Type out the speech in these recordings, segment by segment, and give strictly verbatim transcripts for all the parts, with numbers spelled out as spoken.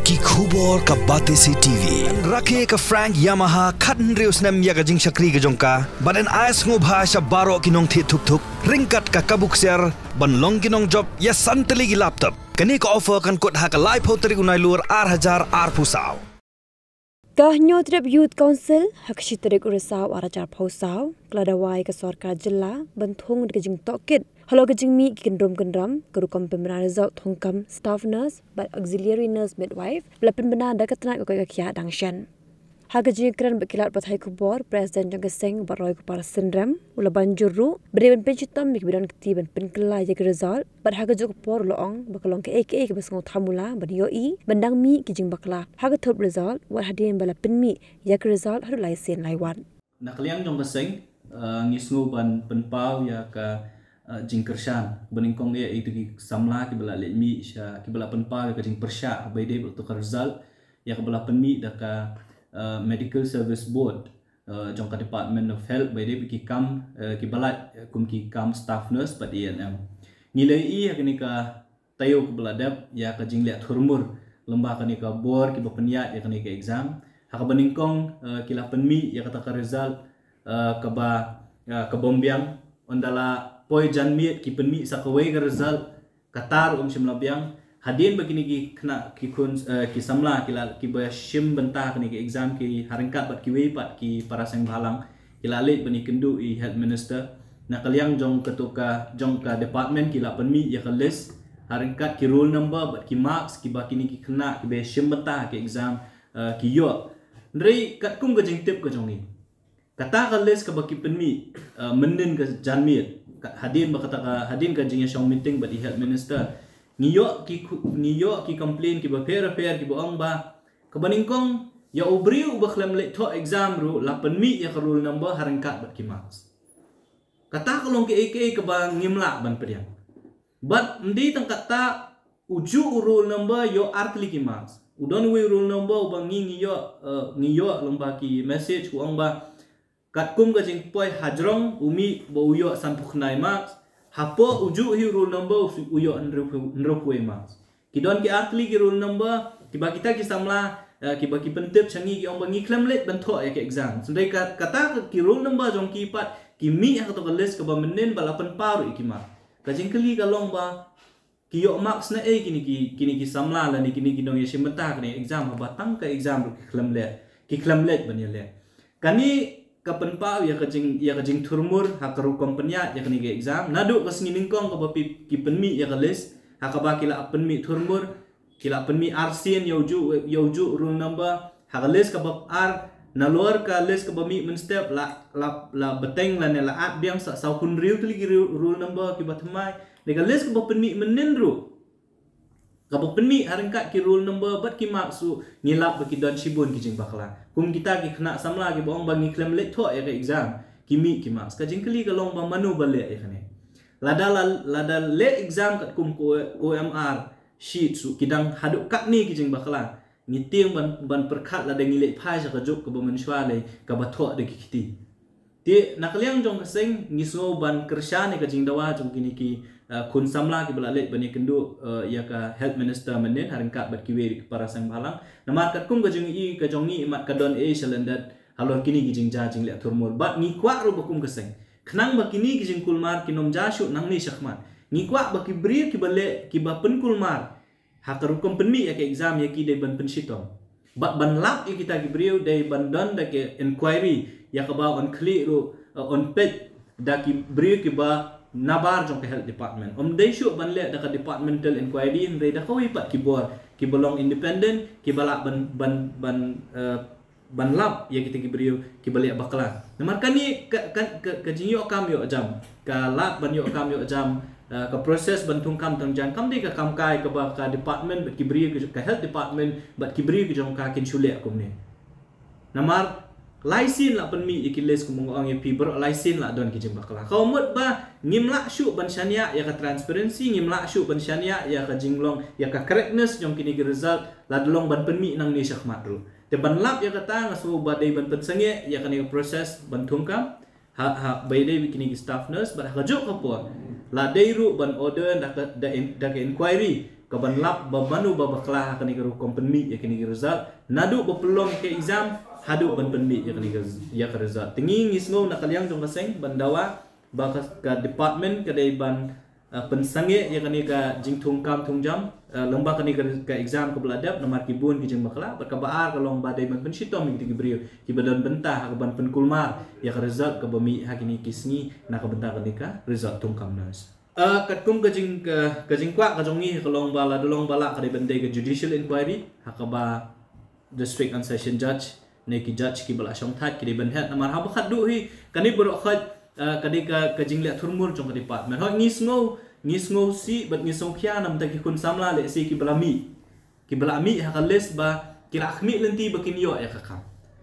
Ki khubor ka Batesi T V. Rakhe ka Frank Yamaha khathynriew snem ïa ka jingshakri ka jong ka. Bad yn ai sngewbha sha baroh ki nongthied thuk thuk ryngkat ka kabu ksiar ban long ki nongjop ïa san tylli ki laptop. Kane ka offer kan kut ha ka laiphew tarik u Nailur ar hajar arphew saw. Ka Hynñiewtrep Youth Council ha ka shi tarik u Risaw ar hajar arphew saw ka la dawa ïa ka sorkar jylla ban thung da ka jingtohkit halor ka jingmih ki kyndrum kyndram ka rukom pynbna result thungkam staff nurse bad auxiliary nurse midwife ba la pynbna da ka tnat ka koit ka khiah dang shen. Ha ka jingïakren bad ki lad pathai khubor, President jong ka seng Baroikapar Synrem u la ban jur ruh ba dei ban pynshitom ïa kiba don kti ban pynkylla ïa ka result. Bad ha kajuh ka por u la ong ba ka long kaei kaei kaba sngewtham u la ban ïohi ban dang mih ki jingbakla ha ka thup result wat hadien ba la pynmih ïa ka result haduh lai sien lai wat. Na ka liang jong ka seng, eh, ngi sngew ban pynpaw ïa ka, eh, jingkyrshan ba nyngkong ïa ito ki samla kiba la leit mih sha, kiba la pynpaw ïa ka jingpyrshah ba ïadei bad to ka result ïa kaba la pynmih da ka, eh, Medical Service Board, eh, jong ka Department of Health ba ïadei bad ki kam, eh, kiba lait, eh, kum ki kam staff nurse bad A N M. Ngi la ïohi ha kane ka taïew kaba la dep ïa ka jingleh thurmur lyngba kane ka bor kiba pynïaid ïa kane ka exam. Ha kaba nyngkong, eh, ki la pynmih ïa kata ka result, eh, kaba, eh, ka bym biang, ynda la poi janmiet ki pynmih sa kawei ka result, kata ruh ym shym la biang. Hadien ba kine ki khynnah ki khun, eh, ki samla ki la, kiba shim bynta kane ka exam ki ha ryngkat bad kiwei pat ki para seng bhalang, ki la leit ban ïakynduh ïa i Health Minister. Na ka liang jong kato ka, jong ka department ki la pynmih ïa ka list ha ryngkat ki roll number bad ki marks kiba kine ki khynnah kiba shim bynta ka exam, eh, ki ïoh. Hynrei katkum ka jingtip ka jong ngi, kata ka list kaba ki pynmih, eh, mynnin ka janmiet, ka, hadien ba kata ka, hadien ka jingïashong meeting bad i Health Minister, ngi ïoh ki khu-, ngi ïoh ki complain kiba pher pher kiba ong ba kaba nyngkong ïa u briew uba khlem leit thoh exam ruh la pynmih ïa ka roll number ha ryngkat bad ki marks. Kata ka long kaei kaei kaba ngim lah ban pdiang. Bad ym dei tang kata, ujuh u roll number ïoh artylli ki marks. U don uwei u roll number uba ngi, ngi ïoh, eh, ngi ïoh lyngba ki message u ong ba katkum ka jingpoi hajrong u mih ba u ïoh sanphew khyndai marks. Hapoh ujuh hi u roll number u ïoh hynriewphew, hynriewphew wei marks. Ki don ki artylli ki roll number kiba kita ki samla, eh, kiba ki pyntip sha ngi ki ong ba ngi khlem leit ban thoh ïa ka exam. Hynrei ka, kata ka ki roll number jong ki pat ki mih ha kato ka list kaba mynnin ba la pynpaw ruh ïa ki mark. Ka jingkylli ka long ba ki ïoh marks naei kine ki, kine ki samla lane kine ki nongïashim bynta kane exam haba tang ka exam ruh ki khlem leh, ki khlem leit ban ïaleh. Kane ka pynpaw ïa ka jing, ïa ka jingthurmur ha ka rukom pynïaid ïa kane ka exam. Naduh ka sngi nyngkong kaba phi, ki pynmih ïa ka list, ha kaba ki la pynmih thurmur, ki la pynmih arsien ïa ujuh, ïa ujuh roll number. Ha ka list kaba ar, nalor ka list kaba mih mynstep la, la, la bteng lane la at biang sa, saw hynriew tylli ki roll, roll number kiba thymmai. Dei ka list kaba pynmih mynnin ruh, kaba pynmih ha ryngkat ki roll number bad ki marks ruh, ngi lap ba ki don shibun ki jingbakla. Kum kita ki khynnah samla kiba ong ba ngi khlem leit thoh ïa ka exam, ki mih ki marks. Ka jingkylli ka long ba mano ba leh ïa kane. Lada la, lada leh exam katkum ka O M R sheet ruh ki dang haduh katne ki jingbakla. Ngi tieng ban, ban pyrkhat lada ngi leit phai sha ka juk kaba mynshuwa lei kaba thoh da ki kti. Te na ka liang jong ka seng ngi sngew ban kyrshan ïa ka jingdawa jong kine ki, eh, khun samla kiba la leit ban ïakynduh, eh, ïa ka Health Minister mynnin ha ryngkat bad kiwei ki para seng bhalang. Namar katkum ka jingïohi ka jong ngi imat ka don ei sha lyndet halor kine ki jingjia jingleh thurmur bad ngi kwah ruh ba kum ka seng khnang ba kine ki jingkulmar kin ym jia shuh nangne shakhmat. Ngi kwah ba ki briew kiba leh, kiba pynkulmar ha ka rukom pynmih ïa ka exam ïa ki dei ban pynshitom. Bad ban lap ïa kita ki briew dei ban don da ka inquiry ïa kaba yn khlieh ruh, eh, yn peit da ki briew kiba nabar jong ka health department. Ym dei shuh ban leh da ka departmental inquiry hynrei da kawei pat ki bor kiba long independent kiba lah ban, ban, ban, eh, ban lap ïa kita ki briew kiba leh bakla. Namar kane ka, ka, ka, ka jingïoh kam ïoh jam, ka lad ban ïoh kam ïoh jam, eh, ka process ban thung kam thung jam kam dei ka kam kai kaba ka department bad ki briew ka, ka health department bad ki briew ka jong ka kin shu leh kumne. Namar lai sien la pynmih ïa ki list kum nga ong ïa phi baroh lai sien la don ki jingbakla. Ka mut ba ngim lah shuh ban shaniah ïa ka transparency, ngim lah shuh ban shaniah ïa ka jinglong ïa ka correctness jong kine ki result lada long ban pynmih nangne shakhmat ruh. Te ban lap ïa kata nga sngew ba dei ban pynsangeh ïa kane ka process ban thung kam ha, ha, ba ïadei bad kine ki staff nurse bad ha kajuh ka por la dei ruh ban order da ka, da in, da ka inquiry ka ban lap ba mano ba bakla ha kane ka rukom pynmih ïa kane ka result, naduh ba pynlong ka exam haduh ban pynmih ïa kane ka, ïa ka result. Te ngi, ngi sngew na ka liang jong ka seng ban dawa ba ka, ka department ka dei ban, uh, pynsangeh ïa kane ka jingthungkam thungjam, uh, lyngba kane ka, ka exam kaba la dep namar ki bun ki jingbakla. Bad kaba ar ka long ba dei ban pynshitom ïa kito ki briew kiba don bynta ha ka ban pynkulmar ïa ka result kaba mih ha kine ki sngi na ka bynta kane ka result thungkam nurse. Uh, katkum ka jing, ka, ka jingkwah ka jong ngi ka long ba lada long ba lah ka dei ban dei ka judicial inquiry ha kaba District and Session Judge ne ki judge kiba la shongthait ki dei ban head, namar haba khatduh hi kane baroh khoit, uh, ka dei ka, ka jingleh thurmur jong ka department. Hooid, ngi sngew, ngi sngewsih bad ngi sngewkhia namar ki khun samla lehse kiba la mih, kiba la mih ha ka list ba ki la khmih lynti ba kin ïoh ïa ka kam.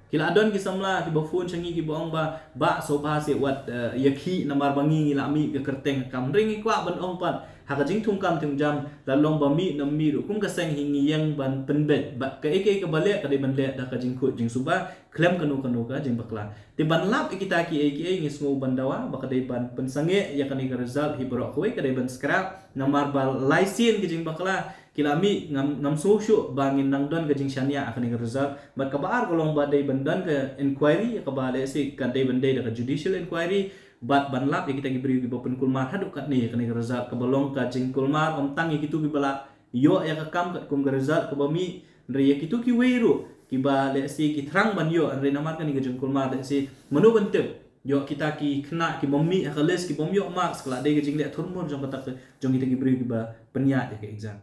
Ki la don ki samla kiba phone sha ngi kiba ong ba, "Bah, sngewbha seh wat, eh, ïakhih namar ba ngi, ngi la mih ka kyrteng ka kam." Hynrei ngi kwah ban ong pat ha ka jingthungkam thungjam, lada long ba mih ne ym mih ruh, kum ka seng hi ngi ïeng ban pynbeit. Bad kaei kaei kaba leh ka dei ban leh da ka jingkhuid jingsuba khlem kano kano ka jingbakla. Te ban lap ïa kita kiei kiei ngi sngew ban dawa ba ka dei ban pynsangeh ïa kane ka result hi baroh kawei, ka dei ban scrap namar ba lai sien ka jingbakla ki la mih. Ngam, ngam sngew shuh ba ngin nang don ka jingshaniah ha kane ka result. Bad kaba ar ka long ba dei ban don ka inquiry, kaba lehse ka dei ban dei da ka judicial inquiry, bad ban lap ïa kita ki briew kiba pynkulmar haduh katne ïa kane ka result, kaba long ka jingkulmar ym tang ïa kito kiba la ïoh ïa ka kam katkum ka result kaba mih, hynrei ïa kito kiwei ruh kiba lehse ki thrang ban ïoh, hynrei namar kane ka jingkulmar lehse mano ban tip, ïoh kita ki khynnah kibym mih ha ka list, kibym ïoh marks, ka la dei ka jingleh thurmur jong kata ka, jong kita ki briew kiba pynïaid ïa ka exam.